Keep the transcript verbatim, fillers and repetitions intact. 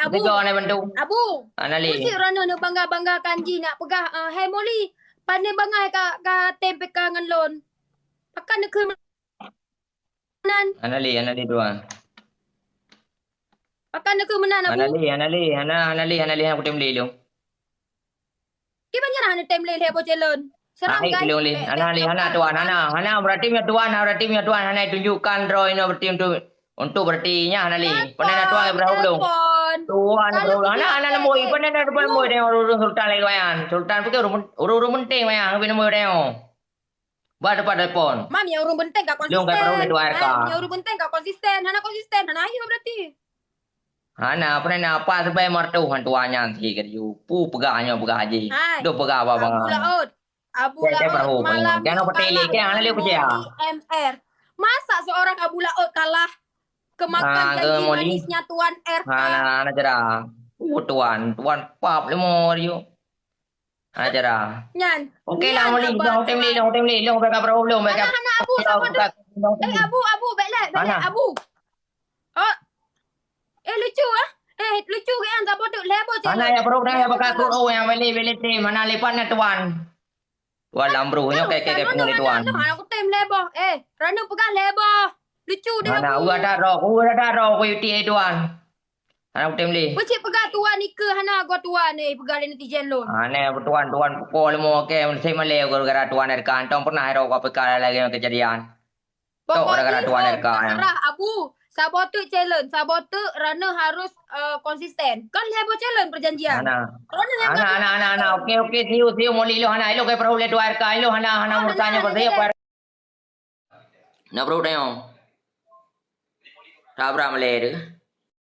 Abu. Tiga orang bantu. Abu. Ana lé. Mesti ureueng nyoe bangga-banggakan jih nak peugah, eh, "Hai Molly, pane bangai ka, ka tem P K ngon lôn." Pakon neukheun meunan? Ana lé, ana lé tuan. Pakon neukheun meunan, Abu? Ana lé, ana lé, ana, ana lé, ana lé, aku tem lé lôn. Kiban nyan hana tem lé lhèe boh calon. Seram kan? Lôn lé. Hana lé, hana tuan, hana. Hana berarti meunyoe tuan, hana berarti meunyoe tuan, hana tunjukkan droe inoe berarti untuk, untuk berarti nyan hana lé. Pane na tuan berapa belum? Tuan berapa? Hana, hana nemu. Pane na tuan nemu dengan ureueng sultan lagi wayan. Sultan pikir ureueng, ureueng penting wayan, tapi nemu dengan. Ba depan telepon. Mam, nyang ureueng penting ka konsisten. Lôn ka tahu dia tuan ka. Nyang ureueng penting ka konsisten, hana konsisten, hana ayo berarti. Hana, pane na apa sebai martoh han tuan nyan si ka diu. Pu peugah nyoe peugah haji. Hai. Dok peugah apa bangai. Abu Laot. Abu Laot malam ni kalah dengan Molly M R. Masa seorang Abu Laot kalah kemakan janji manisnya Tuan R K? Hana, hana cara. Oh, tuan, tuan pap lemo dia. Hana cara. Nyan. Oke lah, Molly, lôn tem lé, lôn tem lé, lôn baka problem, baka. Hana, hana, Abu, sabar tu. Eh, Abu, Abu, bèk lé, bèk lé, Abu. Oh. Eh, lucu, eh. Eh, lucu ke yang tak patut lé, Abu, cakap. Hana ya, bro, dah ya, baka tu, oh, yang beli, beli tem, hana lipat na tuan. Tuan lam bro, nyoh kayak, kayak, kayak, tuan. Hana, aku tem lé, boh. Eh, Ranu peugah lé, boh. Lucu deh, Abu. Hana, udah dah, roh, udah dah, roh, aku iti, eh, tuan. Hana kutem lé. Peucit peugah tuan ikeue hana goe tuan, eh, peugah lé netizen lôn. Hana tuan, tuan pukul limo, oke, meusé malèe gara-gara tuan R K. Hantom pernah ero ka P K lagèe kejadian. Tok gara-gara tuan R K. Pokoknya terserah, Abu. Saboh teuk challenge, saboh teuk Ranu harus, eh, konsisten. Kan lhèe boh challenge perjanjian. Hana. Hana, hana, hana, hana. Oke, oke, see you, see you, Molly, lo hana, lo ke perahu lé tuan R K, lo hana, hana, hana, hana, hana. Na brôk tanyoe. Tabrak malèe tu.